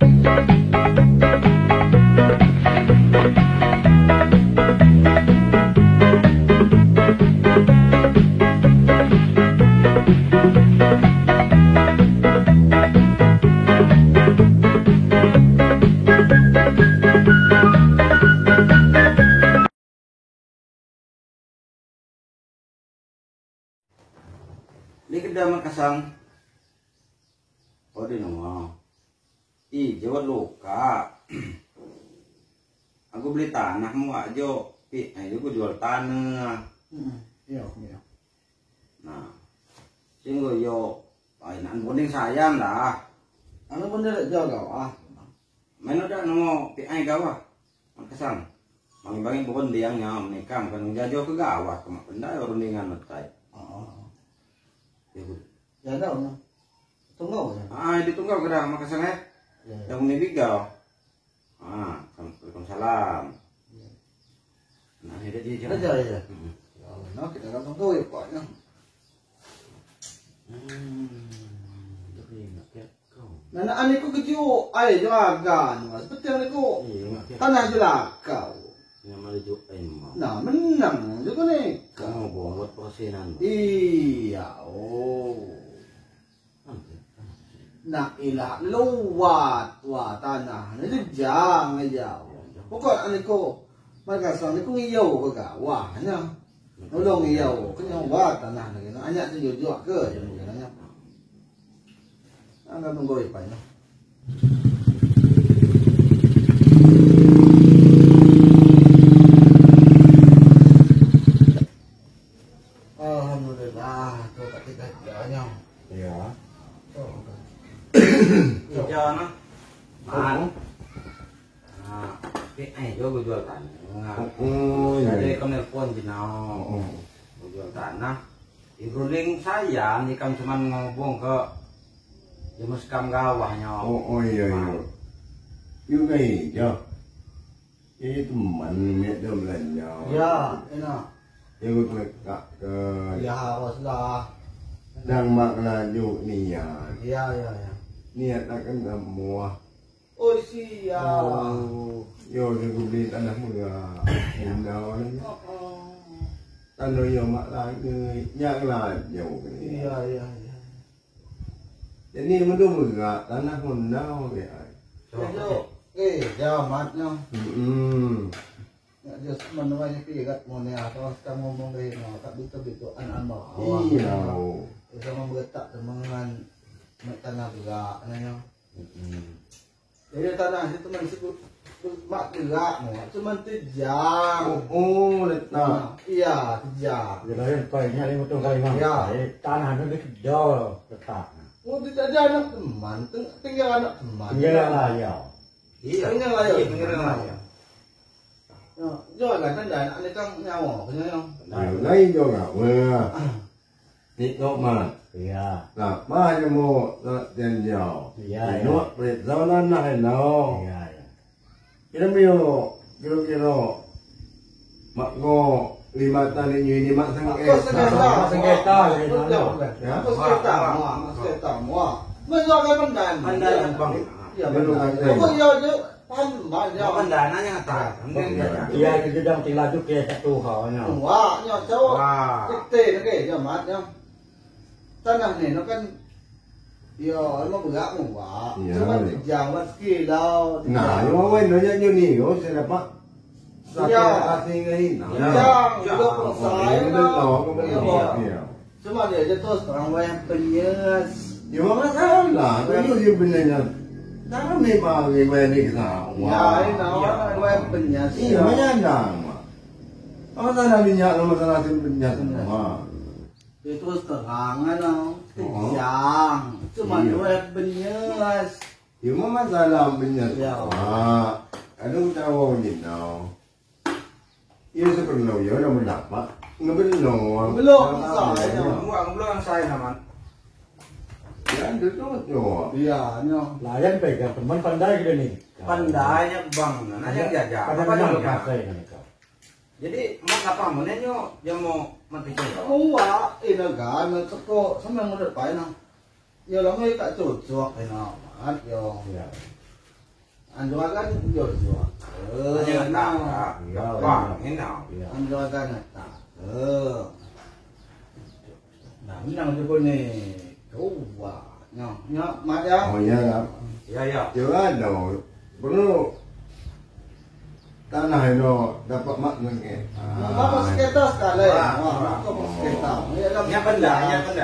Di kedai Makassar. Oh di rumah. Ih, jauh luka. Aku beli tanah mu aja. Pi, ayo aku jual tanah. Iya, iya. Nah, singgo yo, ay nan bonding sayang lah. Anu benda jauh kau ah. Main udah nemu pi ai gawah. Makassar. Bangi-bangi bukan diangnya menikah kan jajo ke gawah kemak benda rundingan metai. Oh. Ya, ya dah. Tunggu ya. Ah, ditunggu ke dah Makassar ya. Yang ini bigau. Ah, Waalaikumsalam. Nah, ini dia aja ya. Ya, nah kita langsung tuh ya, Pak. Nah, ane ku keju ai juragan, seperti ane ku tanah jelakau. Nah, menang juga nih. Kamu buat persinan. Iya, oh. Nah, ilah luat wah tanah. Ini jang aja. Pokok ane ku Makassar ni ku ngiyau ke gawahnya. Nolong ngiyau, kena wah tanah ni. Anyak tu jual ke je mungkin. Angkat tunggu ipanya. Alhamdulillah, tu tak tiga tiganya. Ya. Iya nah. Man. Nah, eh, gua jual tanah. Oh, iya. Jadi kamu nelpon jenau. Oh. Gua jual tanah. Ibruding saya nih kamu cuman ngomong ke Jemus kam gawahnya. Oh, oh iya iya. Juga iya. Ini teman mek dia belanja. Ya, enak. Ya gua lekat ke. Ya haruslah. Dan mak laju niat. Ya ya ya. Niat akan semua. Oh siap. Oh, yo aku beli tanah murah. Indah ni. Oh. Tanah yo mak lagi, yang laju. Iya iya iya. Jadi mendu berat tanah mendau ke. Eh, jamatnya. Ya just menuai pirat mo ni atau sekarang ngomong dari no, tak betul-betul anak bawa. Iya. Sama bergetak temangan tanah gerak nanya. Jadi tanah itu teman sebut mak gerak mo, cuman tejang. Oh, letak. Iya, tejang. Jadi kayaknya lima tahun kali mah. Ya. Tanah itu dikejar letak. Oh, tidak ada anak teman, tinggal anak teman. Tinggal layar. Iya. Tinggal layar. Tinggal layar. Jual kan dan anak kan nyawa, kena yang. Lain juga, wah. Ni nok mah. Iya. Nah, mah je mo nak jenjau. Iya. Nok perjalanan nak no. Iya. Iya. Kira mio, kira-kira mak go 5 tahun ini mak sengketa. Sengketa. Ya. Sengketa, sengketa, muah. Menjual pandan. Pandan bang. Iya. Kok iya je pandan. Pandanannya tak. Iya, itu dah tinggal laju ke satu halnya. Wah, nyo cowok. Kete ke jamatnya. Tanah ni kan ya, emang berat muah. Cuma jangan sekilo. Nah, yang awal nanya ni, oh saya dapat. Ya, asing ni. Ya, ya. Cuma dia je terus terang yang penyes. Ya, masalah. Itu dia benarnya. Tak ni bagi ni kita. Ya, ini orang penyes. Iya, menyandang. Apa salah minyak, apa salah penyes semua. Dia terus terang kan, kejang. Cuma dua penyes. Ya, masalah penyes. Ya. Aduh, tahu ni now. Ia seperlu ya, dah mendapat. Ngebelong. Belum saya. Belum saya naman. Ya, itu tu. Iya, nyo. Layan pegang teman pandai kita ni. Pandainya bang, nanya jajah. Apa yang pakai ni kau? Jadi mak apa mau nyo, dia mau mati cewek. Muak, ini kan, teko sama yang muda pai na. Ya lama tak cocok, ini mat yo. Ya. Anjuakan jual. Nah, bang, ini. Anjuakan tak. Nah, menang juga ni. Wah, nyo, mak ya. Oh ya. Ya ya. Jangan dong. Perlu tanah itu dapat makna ke. Bapak sekitar sekali. Wah, aku sekitar. Yang benda,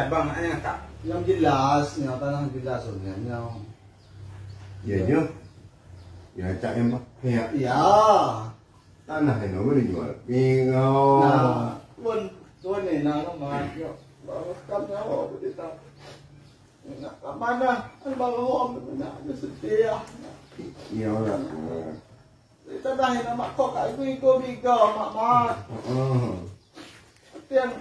bang, maknanya tak. Yang jelas, yang tanah jelas sebenarnya. Ya, ya. Ya, cak yang apa? Ya. Ya. Tanah itu boleh jual. Bingung. Nah, tuan, tuan ni nak mak. Baru kami awak berita. Nak ke mana? Abang awak nak sedih. Ya lah. Kita dah nak mak kau kat ibu ibu biga mak mak. Tiang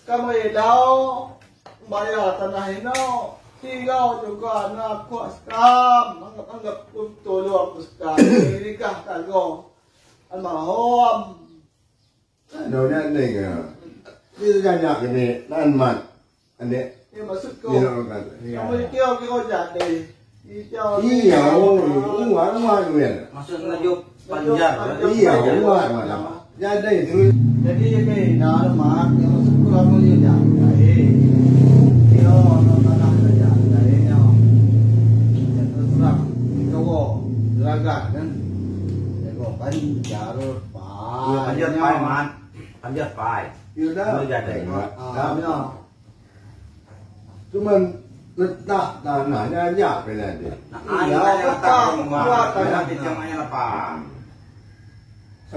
kami lau bayar tanah ini. Tiga juga nak kuat sekam. Anggap-anggap tolong aku sekam. Ini kah tanggung. Almarhum. Ada ni ke? Dia jangan kena nan mat. Ande. Ya maksud kau. Kamu kira kira jadi. Iya, uang uang ya. Maksud ngajuk panjar. Iya, uang uang. Jadi itu. Jadi ini nak mak yang maksud kau kamu ni jadi. Iya, tanah saja. Jadi ni. Terus kau gerakan kan. Kau panjar pai. Panjar pai man. Panjar pai. Iya dah. Jadi. Ah, Cuman letak tanahnya aja bela dia. Nah, ya, letak tanah di jamanya lepas.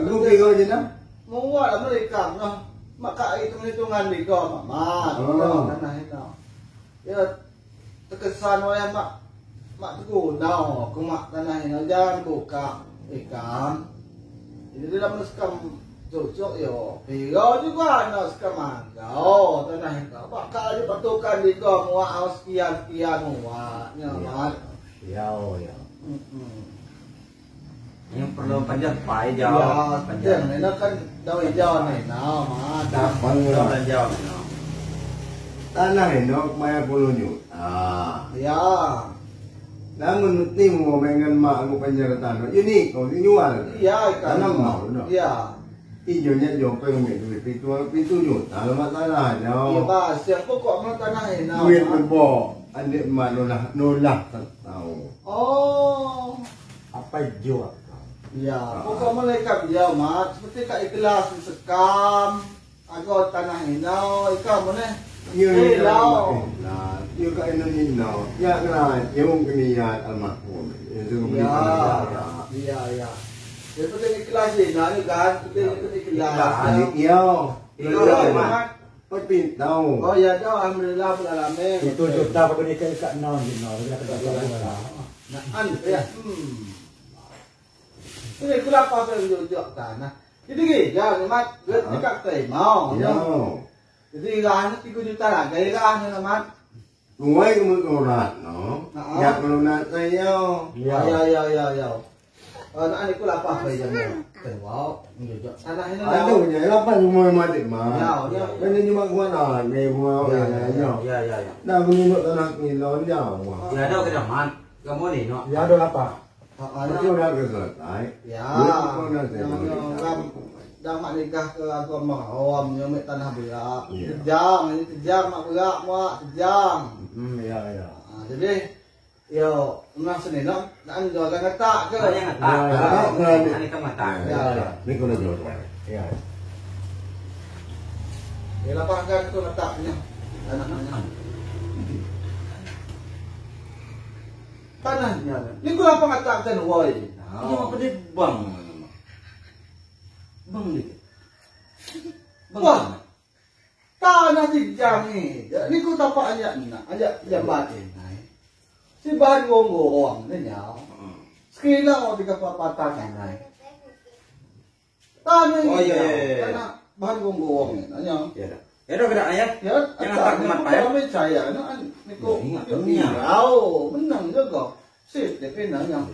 Aku pergi je dah. Muat lah mereka, noh. Maka hitung-hitungan mereka, mak. Tanah itu. Ya, terkesan oleh mak, mak tegur, dah, aku mak tanah ini jangan buka ikan. Jadi dalam sekam cocok yo, pero juga nak sekam mangga, tanah itu. Bakal dia patukan mereka muat sekian-sekian muat, ya, mak. Ya, oh ya. Yang perlu panjang pai jauh. Ya, panjang ni kan dah hijau ni, nah, mak. Tak panjang jauh ni. Tanah ini maya puluh juta. Ya. Namun timu dengan mak aku panjang tanah. Ini kau jual. Iya, tanah mau. Ya. Ijonya jauh pengen duit pitu juta lemak tanah jauh. Iya, bas. Yang pokok mak tanah ini. Duit berbo, adik mak nolah tak tahu. Oh, apa jual? Ya, pokok mereka dia mak seperti kat ikhlas sekam, aku tanah ini, ikan mana? Iya, lau. Iya kat Indonesia, ya kena, ya mungkin ya almarhum. Ya, iya, iya. Itu kan ikhlas ni, nak kan? Itu ikhlas. Iya. Iya. Tapi tahu. Oh ya, tahu. Alhamdulillah pengalaman. Itu juta aku ni kat non, non. Nah, an ya. Ini kenapa aku jual tanah? Jadi gini, ya, mat, duit dekat saya mau. Ya. Jadi kan 3 juta lah, gaya kan mat. Mulai kemudian, no. Ya kalau nak saya. Ya, ya, ya, ya. Nak ni aku lapar saya jam. Wow, tanah ini. Aduh, ya lapar semua mati mah. Ya, ya. Ini cuma gua nak, ni gua ya, ya. Ya, ya, ya. Nah, aku ni tanah ni lawan jauh. Ya, ada kena man. Kamu ni no. Ya, ada lapar. Aku dah selesai. Ya. Dah mak nikah ke aku mak awam yang mek tanah berak. Kejang, ini kejang mak berak mak kejang. Ya, ya. Jadi yo, memang seni nak jual ngetak ke? Banyak ngetak. Ini kan ngetak. Ya, ya. Ni kena jual. Ya. Ya lapangkan tu letaknya. Tanahnya. Tanahnya. Ni ku lapang ngetak kan woi. Ini apa dia bang? Bang ni. Wah. Tanah dijang ni. Ni ku tapak ayat nak, ayat jambat ni. Si bahan gong-gong ni nyau. Sekila orang tiga patah tanah. Tanah Oh iya iya. Tanah bahan gong-gong ni nyau. Ya dah. Ya dah gerak ayat. Ya, Yang tak kemat payah. Kami percaya nak ni ko. Ya, menang juga. Sip, dia menang nyau.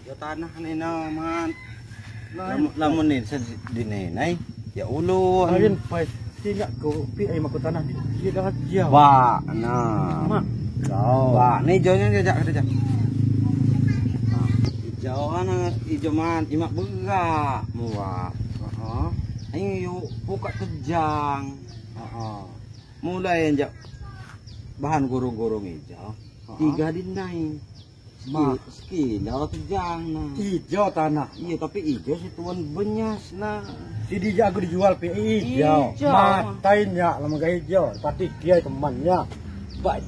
Ya tanah ni na man. Lamun ni dinenai. Ya ulu. Arin pai tidak ko pi ai maku tanah dia dah jauh. Wah, nah. Mak. Kau. Wah, ni jonya dia jak kerja. Hijau kan hijau man imak berak muak. Heeh. Ayo buka tejang. Heeh. Mulai njak bahan gorong-gorong hijau. 3 dinai. Sekilo tejang nah. Hijau tanah. Iya tapi hijau si tuan benyas nah. Si dia aku dijual pe hijau. Matainya lama gak hijau. Pati kiai temannya. Baik.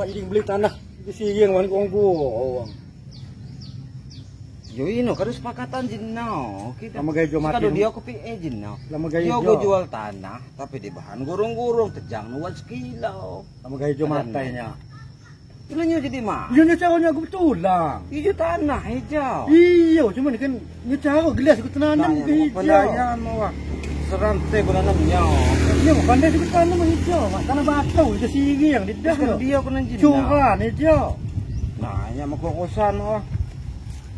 Baik jadi beli tanah di siang wan gong. Yo ino kada sepakatan jenau. Kita lama gak hijau mati. Kalau dia kopi jenau. Lama gak hijau. Dia jual tanah tapi di bahan gorong-gorong tejang nuan sekilo. Lama gak hijau matainya. Itu jadi mah. Iya caranya aku betulang. Hijau tanah hijau. Iya, cuman kan cara gelas aku tanam ke hijau. Pandaian mah. Serantai aku nanam nyau. Iya, pandai aku tanam hijau. Tanah batu hijau siri yang di dah. Dia aku nanti. Curah hijau. Nah, nya mah kokosan wah.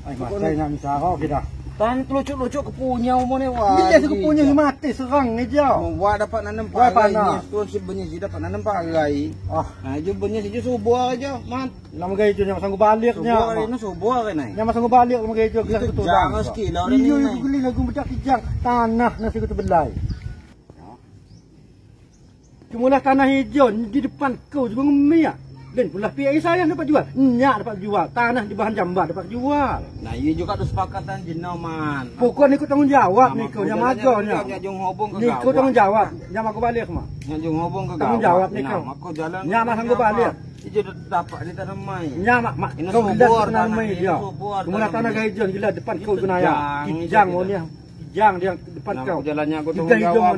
Ai matai nak misaro kita. Tan lucu-lucu kepunya umone wah. Gelas aku punya mati serang hijau. Wah dapat nanam parai. Tuan si benyis dapat nanam parai. Ah, nah hijau benyis hijau subuh aja, mat. Lama gaya hijau yang sanggup baliknya. Subuh ini subuh kan ai. Yang sanggup balik lama gaya hijau gelas betul. Jangan sekilo ni. Iya, aku geli aku becak kijang tanah nasi aku terbelai. Cuma tanah hijau di depan kau juga ngemiak. Dan pula PI saya dapat jual. Nyak dapat jual. Tanah di bahan jambat dapat jual. Nah, iya juga ada sepakatan jenau man. Pokoknya ikut tanggungjawab ni kau yang magonya. Nyak jung hobong ke Ni kau tanggungjawab. Nyak aku balik mah. Nyak jung hobong ke tanggungjawab ni kau. Aku jalan. Nyak mah sanggup balik. Ijo dapat di tanah mai. Nyak mak kau gelas tanah mai dia. Kemudian tanah hijau gila depan kau guna ya. Kijang ni. Kijang dia depan kau. Jalannya aku tanggungjawab.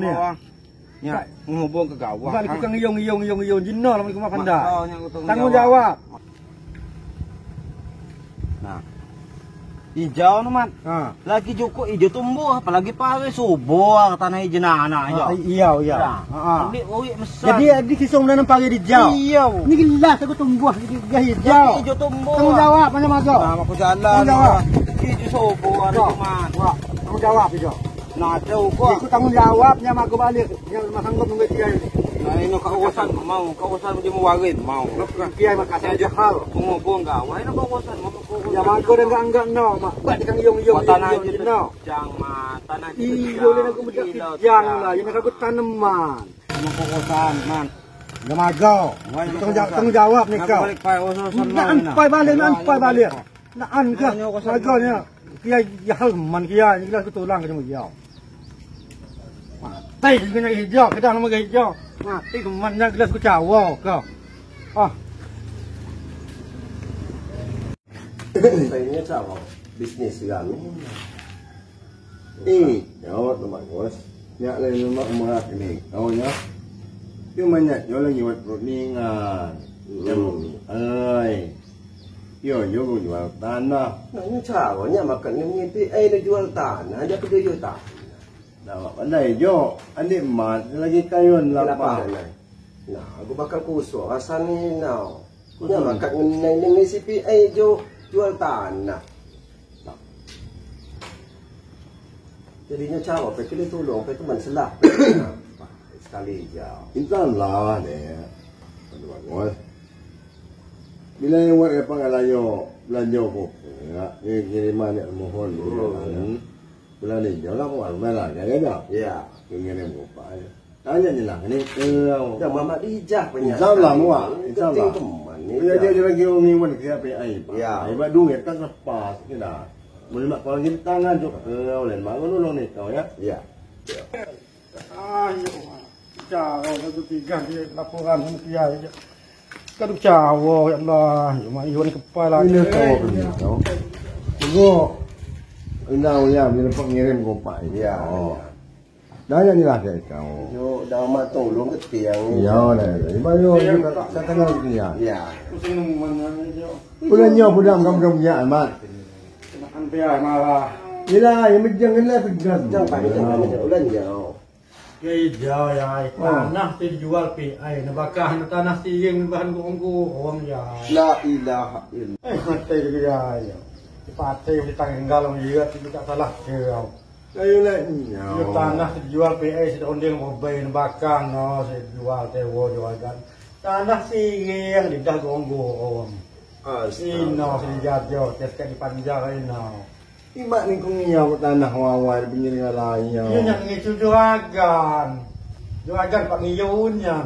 Ya, menghubung ke gawah. Balik ku kang iyong iyong iyong iyong jino lah ku pandai. Tanggungjawab. Nah. Hijau no mat. Ha. Lagi cukup hijau tumbuh apalagi pare subur tanah hijau nah hijau. Iya iya. Ha. Besar. Jadi di kisung menanam pare hijau. Iya. Ni gelas aku tumbuh jadi hijau. Hijau tumbuh. Tanggungjawab macam mana? Nah, aku jalan. Tanggungjawab. Hijau subur itu mat. Wah, tanggungjawab hijau. Nah, jauh kok. Ikut tanggungjawabnya mak aku balik. Yang mah sanggup nunggu kiai. Nah, ini keurusan mau, keurusan dia mau warin mau. Kiai mak kasih aja hal. Penghubung gawai no keurusan mau keurusan. Ya mak aku dah enggak no, mak buat kang iyong iyong tanah no. Jang mak tanah. Iyo le aku becak kijang lah, ini aku tanaman. Mau keurusan man. Ya magau. Tanggungjawab ni kau. Balik pai urusan mau. Nak balik, nak balik. Nak an ke? Magaunya kiai ya hal man kiai, gelas aku tulang ke dia. Mati kena hijau, kita nama hijau. Mati kemannya gelas ku cawo kau. Ah. Saya cawo bisnis kan. Eh, jawab tempat bos. Nyak lain lemak murah ni. Kau nya. Cuma nyak yo lagi buat rundingan. Ai. Yo yo jual tanah. Nak cawo nya makan ni PI dia jual tanah, dia kedua tanah. Nah, pandai jo, andik mat lagi kayun lapah. Nah, aku bakal kusuk rasa ni now. Nya makan ngenai dengan CPA jo jual tanah. Nah. Jadinya cara pe kena tolong pe teman selah. Sekali jauh. Insyaallah deh. Bagus. Bila yang buat apa ngalayo belanja ko. Ya, kiriman ni mohon. Bulan ni jauh lah, aku malah ya dah. Ya, pengen ni buka. Tanya je lah ni. Dah mamak dijah punya. Insyaallah muak, insyaallah. Dia dia lagi orang ni kerja PI. Ya. Ibat duit kan lepas kita. Boleh mak kalau kita tangan tu. Oleh mak tolong ni kau ya. Ya. Ah, ya. Jauh satu tiga dia laporan sama kiai. Kau jauh ya Allah, cuma iwan kepala. Ini kau. Tunggu. Undang ya, bila pengirim kompak. Ya. Oh. Dah ni lah saya kau. Yo, dah mak tolong ke tiang. Ya, dah. Ibu yo, saya kenal dia. Ya. Pusing mana yo. Bulannya budak kamu kamu ya, mak. Makan biar malah. Ila, yang jangan lah pegang. Jangan pakai jangan ulan jauh. Hijau ya, tanah dijual PI, bakah tanah siing bahan gorong ya. La ilaha illallah. Eh, mati dia ya. Partai di tanggal dia tidak salah dia. Ayo lah. Yo tanah dijual PI sudah undang mobil bakang no saya jual tewo jual kan. Tanah siing di dah gorong-gorong. Ino sini jajo, tes di panjang ino. Imak ni kau ngiyau tanah wawai di pinggir ngalaya. Iya yang ngicu juragan. Juragan pak ngiyaunya.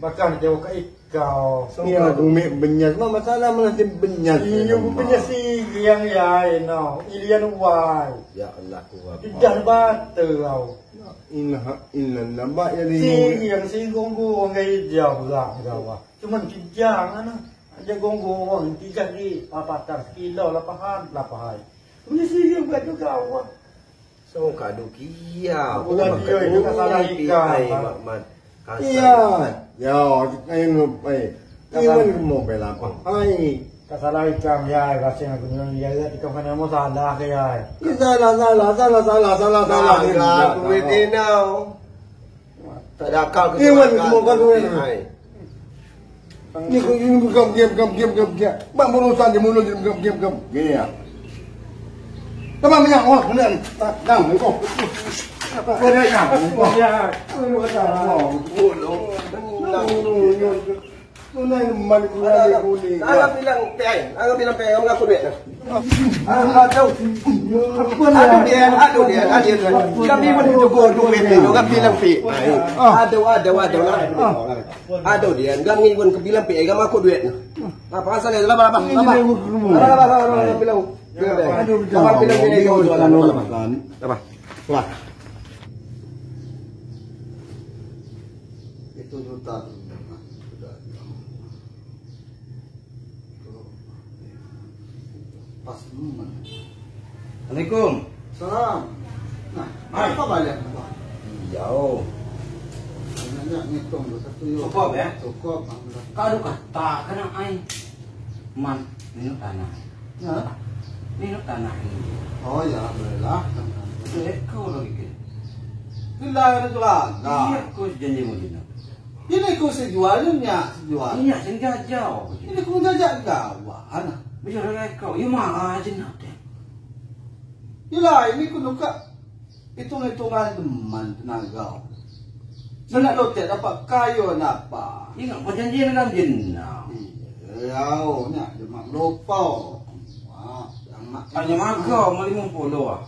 Bahkan jauh ke ikau. Iya, rumit benyas. Mak masalah malah si benyas. Iya, benyas si yang ya ino. Ilian wai. Ya Allah kuat. Tidak batu kau. Ilaha illallah. Bak jadi. Si yang singgung gua ngai jauh lah kau. Cuman kijang ana. Aja gonggong tiga di papatar sekilo lapahan lapahai. Ini sih yang buat juga awak. So kado kia. Bukan dia itu salah ikan. Iya. Ya, ayo eh. Iwan mau bela apa? Hai. Salah ikan ya, kasih aku ni ya, ikan kan mau salah ke ya. Salah salah salah salah salah salah. Salah duit ini. Tak ada akal. Iwan mau kau duit. Ni kau ini gam gam gam gam gam gam. Bang urusan di mulut gam gam gam. Gini ya. Teman minyak wah kena tak kau. Apa dia? Ya. Alah bilang PI, alah bilang PI, orang aku duit. Aduh. Aduh dia, aduh dia, aduh dia. Kami pun cukup duit ni, orang bilang PI. Aduh, aduh, aduh lah. Aduh dia, kami pun bilang PI, kami aku duit. Apa pasal dia? Apa apa? Apa? Apa apa bilang? Apa bilang PI kau jualan apa? Wah. Itu juta. Pas momen. Assalamualaikum. Salam. Nah, apa balik? Iya. Nanya ngitung satu yo. Cukup ya? Cukup. Kau kata kena ai. Man, minum tanah. Ya. Minum tanah ini. Oh ya, bolehlah. Duit kau lagi ke? Bila ada jual. Iya, kau janji mau dina. Ini kau sejualnya, sejual. Iya, sengaja jauh. Ini kau jajak gawan. Bicara kau, ya marah aja nak deh. Yelah, ini kau luka hitung-hitungan teman tenaga. Nak lotek dapat kayu napa? Ini kau janji dalam jenah. Iya, ni dia mak lupa. Wah, yang mak. Hanya mak kau 50 ah.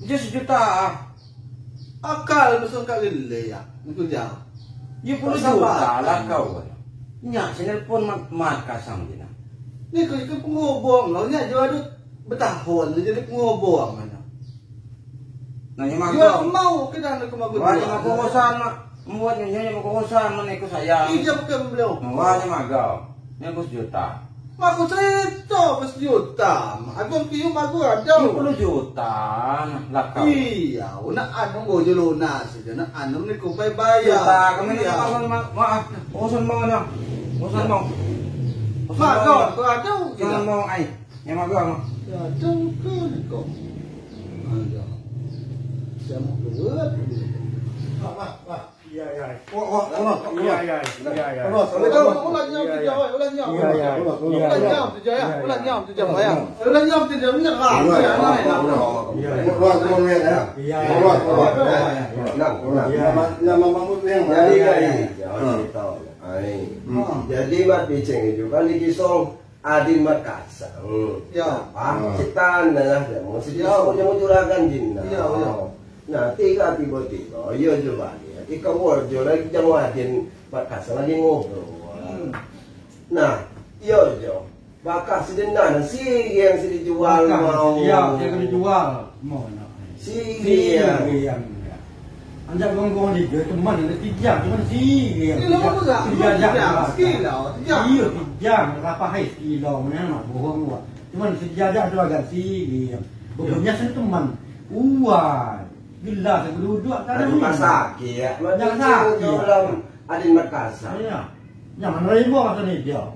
Dia sejuta ah. Akal besar kali le ya. Ni kau jauh. Ya puluh juta lah kau. Nyak, saya telefon mak kasam jenah. Ni kau ikut pengobong lah. Ni jual tu bertahun jadi pengobong mana. Nanya mak kau mau ke dah nak kau Wah, mak urusan mak. Membuat nyonya mak urusan mana ikut saya. Iya bukan beliau. Wah, mak kau. Ni aku sejuta. Mak aku cerita sejuta. Aku piu mak aku ada. 10 juta lah kau. Iya, nak anu go je lunas saja. Nak anu ni kau bayar. Juta, kami nak mak maaf. Urusan mau nak. Urusan mau. Mak kau, kau ada Jangan mau ai. Yang mak kau. Ya, jauh ke kau. Ada. Saya mau buat. Wah, wah. Iya, iya. Wah, wah, wah. Iya, iya. Iya, iya. Ulah nyam tu jauh, ulah nyam. Ulah nyam tu jauh, ulah nyam tu jauh ya. Ulah nyam tu jauh ni lah. Wah, semua ya. Iya. Wah, wah. Nama mamu tu yang jadi ai. Jadi mat biceng itu kan dikisong adin mat kasang. Ya. Ah, citan lah ya. Mesti yang juragan jinna. Ya, ya. Nah, tiga tiba-tiba ya coba dia. Ika warjo lagi jangan adin mat kasang lagi ngobrol. Nah, iya jo. Bakal sedengan si yang si dijual mau. Iya, dia kena jual. Mau nak. Si yang. Anjak gonggong dia teman ada tiga teman si yang. Ini lama tak? Tiga jam. Sekilo, tiga. Iya, tiga. Berapa hai sekilo mana nak bohong gua. Cuman sejajar tu agak si yang. Bohongnya sen teman. Uai. Gila saya duduk tak ada. Rumah sakit ya. Jangan sakit. Dalam adin Makassar. Iya. Jangan nerima kata ni dia.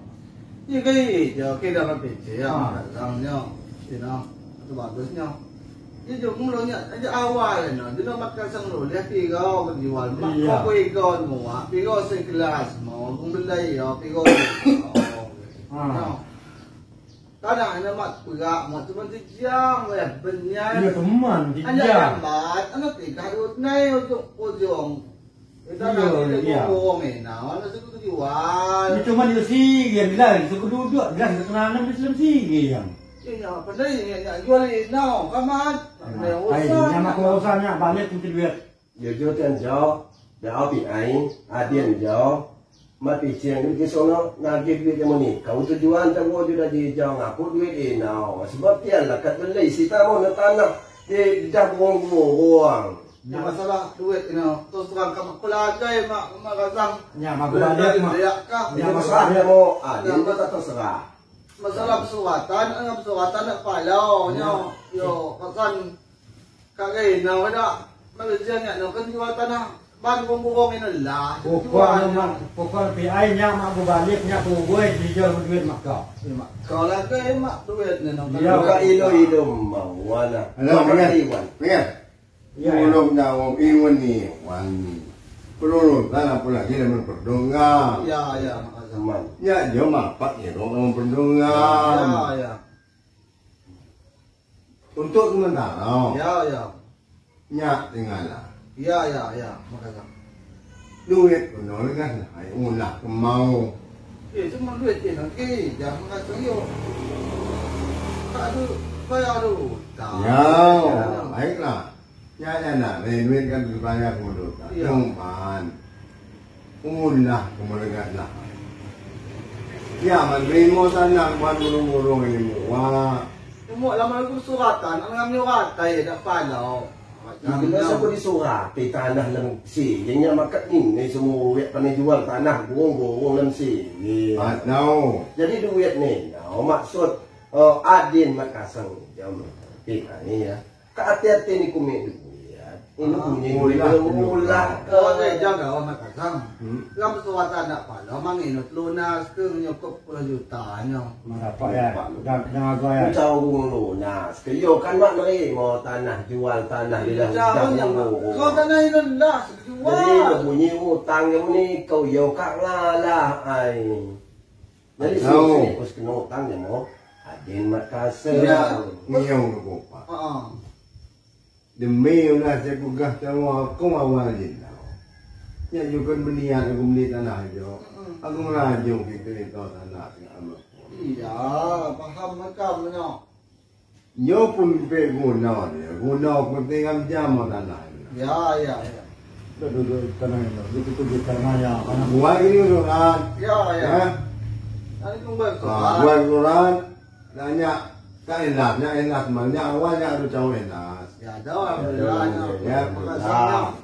Ini kan dia kita dalam PC ya. Orangnya, you know, itu bagusnya. Dia juga mulanya aja awal no. Dia nak makan sang lu, dia tiga jual. Mak kau kau semua, tiga sekelas mau, kau beli ya, tiga. Kadang ada mak perak, mak cuma dijang, ya, benyai. Iya teman, dijang. Ada lambat, anak tiga dua naik untuk ujung. Iya. Bohong eh. Nah, mana suku jual. Ini cuma di sini yang bilang suku duduk, jelas keterangan di dalam sini yang. Iya, pandai ya jual ini now, kamat. Ai, nama urusannya balik mesti duit. Yo tian jauh, dah pi ai, adian jauh. Mati siang duit sono nagih duit yang ni. Kau tujuan tak gua sudah di jauh ngaku duit eh now. Sebab tian lah kat beli sita mau nak tanah di dah buang-buang. Ya masalah duit ini, terus terang kamu kulagai mak mak kasang. Ya mak balik mak. Ya masalah dia mau, ah dia tak terserah. Masalah pesuratan, anggap pesuratan nak palau, nyo, yo kasan kagak nau ada, Malaysia ni nak kan jual tanah, ban buang-buang ini lah. Pokok mak, pokok PI nya mak balik nya gue dijual duit mak kau. Kau lagi mak duit ni nau. Ya ilo mau wala. Ingat. Ulung nyawa iwan ni wan. Perlu tanah pula kita memperdonga. Ya ya. Ya jauh mapak ya dong memperdonga. Ya ya. Untuk sementara. Ya ya. Nyak tinggallah. Ya ya ya. Makasih. Duit kuno kan, ai ulah mau. Eh cuma duit ni nanti jangan kata yo. Tak ada bayar dulu. Ya, baiklah. Ya ya nak, duit kan dibayar kemudian. Cuman ulah kemudian lah. Ya, menerima tanah buat burung-burung ini wah. Semua lama aku suratan, anggap nyuratai dak palau. Bila siapa disurati tanah dalam si, yang makat ni semua duit pandai jual tanah burung-burung dalam si. No. Jadi duit ni, no, maksud adin mak kasang jam ni ya. Hati-hati ni kumik duit. Ini bunyi mula ke jangan orang mak kasang. Lam suratan nak palau manginut lunas ke nyokop 10 juta nyo. Dapat ya. Jangan agak ya. Jauh lunas. Ke yo kan mak nerima tanah jual tanah di dalam kau tanah ini lah jual. Jadi bunyi utang yang ni kau yo kak ngalah ai. Jadi sini us kena utang je mo. Adin mak kasang. Ngiyau ko pa. Demi ulah saya pegah sama aku awal je lah. Ya juga belian aku beli tanah jo. Aku merajuk kita ni tahu tanah dengan aku. Iya, faham macam mana. Yo pun pe guna dia, guna penting jam tanah. Ya ya ya. Duduk tanah ini, duduk di tanah ya. Buat ini surat. Ya ya. Nanti kembali surat. Buat surat, tanya tak enak, nak enak, mana awalnya harus jauh enak. Ya, dah, alhamdulillah. Ya,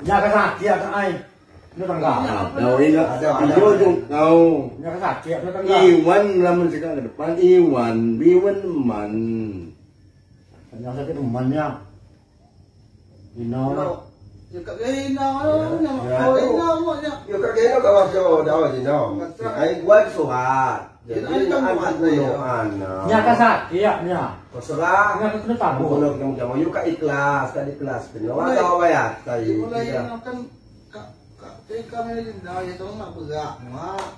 ya kesakit ya ai. Ini tangga. Tahu ini ada ada. Tahu. Ya kesakit ya tangga. Iwan lamun sekarang ke depan Iwan, Iwan man. Yang sakit temannya. Ino. Ya kat ino, oh ino maknya. Ya kat ino kau jauh jauh ino. Ai buat surat. Jadi kan buat Ya kesakit ya nya. Terserah. Nya kena tahu. Kalau kamu jamu yuk kat ikhlas, kat ikhlas. Kena atau apa ya? Tadi. Mulai kan kak kami ni dah ya tahu mak berak mak.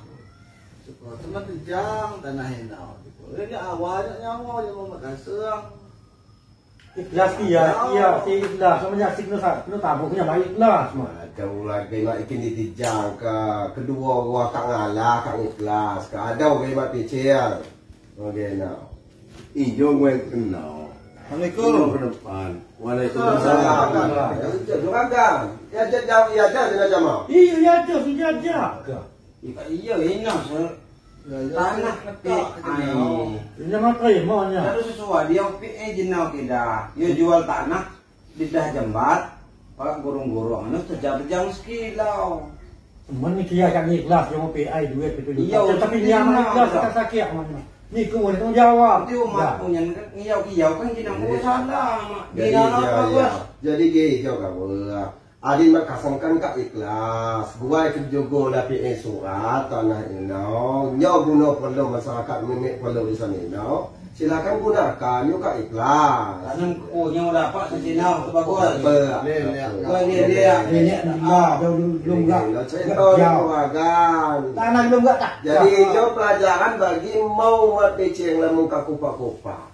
Cukup teman tejang tanah ino. Ini awalnya nyawa dia mau makan serang. Ikhlas dia, iya, si ikhlas. Sama nya sikno sak, kena tabuhnya baik ikhlas mak. Jauh lagi mak ikin ditijang ke kedua gua kak ngalah, kak ikhlas. Ke ada orang mak picir. Okey now. Ijo gue kenal. Assalamualaikum. Ke depan. Waalaikumsalam. Juragan. Ya jauh ya jauh dengan jamaah. Iya ya jauh sudah jaga. Iya ini tanah pi. Ini mah terima nya. Terus sesuai dia pi jenau kita. Dia jual tanah di dah jembat. Kalau gorong-gorong anu terjang-terjang sekilau. Teman ni kia kan ikhlas dia mau PI duit itu. Iya, tapi dia mah ikhlas tak sakit mana. Ni ku boleh tanggungjawab. Itu mak punya ngiyau-ngiyau kan gina mau salah mak. Gina apa bos. Jadi ge jauh kau. Adin mak kasangkan kak ikhlas. Gua ikut jogo lah PI surat tanah ino. Nyo guna perlu masyarakat mimik perlu di sana ino. Silakan gunakan yuk kak ikhlas. Tanam kunya dapat secinau bagus. Gua ni dia. Dia lah belum enggak. Tanah Tanah belum enggak tak. Jadi itu pelajaran bagi mau mati ceng lamun kakupa-kupa.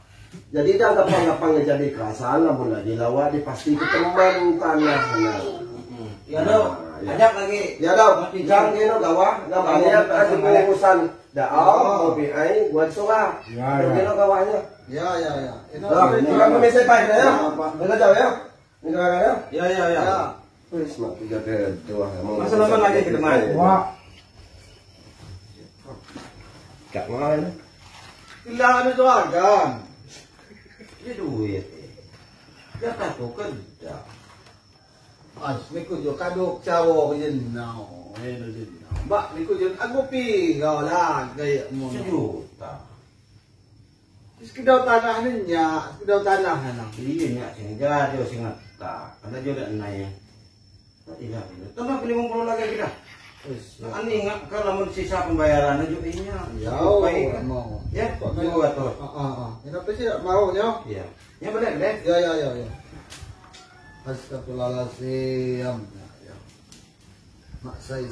Jadi dah gampang-gampang jadi kerasaan lamun lagi lawak dipasti ke teman tanahnya. Ya dok. Ajak lagi. Ya dah, kijang dia no gawah, gambarnya ada urusan daau, mobil ai, buat surah. Ya, Dia no gawahnya. Ya ya ya. Ini Nah, kamu mesej pak ya. Dengar jauh ya. Ini ya. Ya ya ya. Ya. Wis mak tiga dua. Masa lama lagi ke depan. Wah. Gak mau. Kailangan itu agan. Ini duit. Ya tak tuh kerja. As niku jo kadok cawo jen nao. Eh jen nao. Ba niku jen aku pi kau lah gaya mo. Sejuta. Sekedar tanah ninya, sekedar tanah na. Iya nyak sini jadi sing tak. Ada juga nai. Tak tidak. Tambah 50 lagi kita. Wis. Ani ingat kalau mun sisa pembayaran aja inya. Ya, mau. Ya, dua tuh. Ah ah. Ini apa sih mau nya? Iya. Ya boleh, boleh. Ya ya ya ya. Astagfirullahaladzim. Ya. Mak saya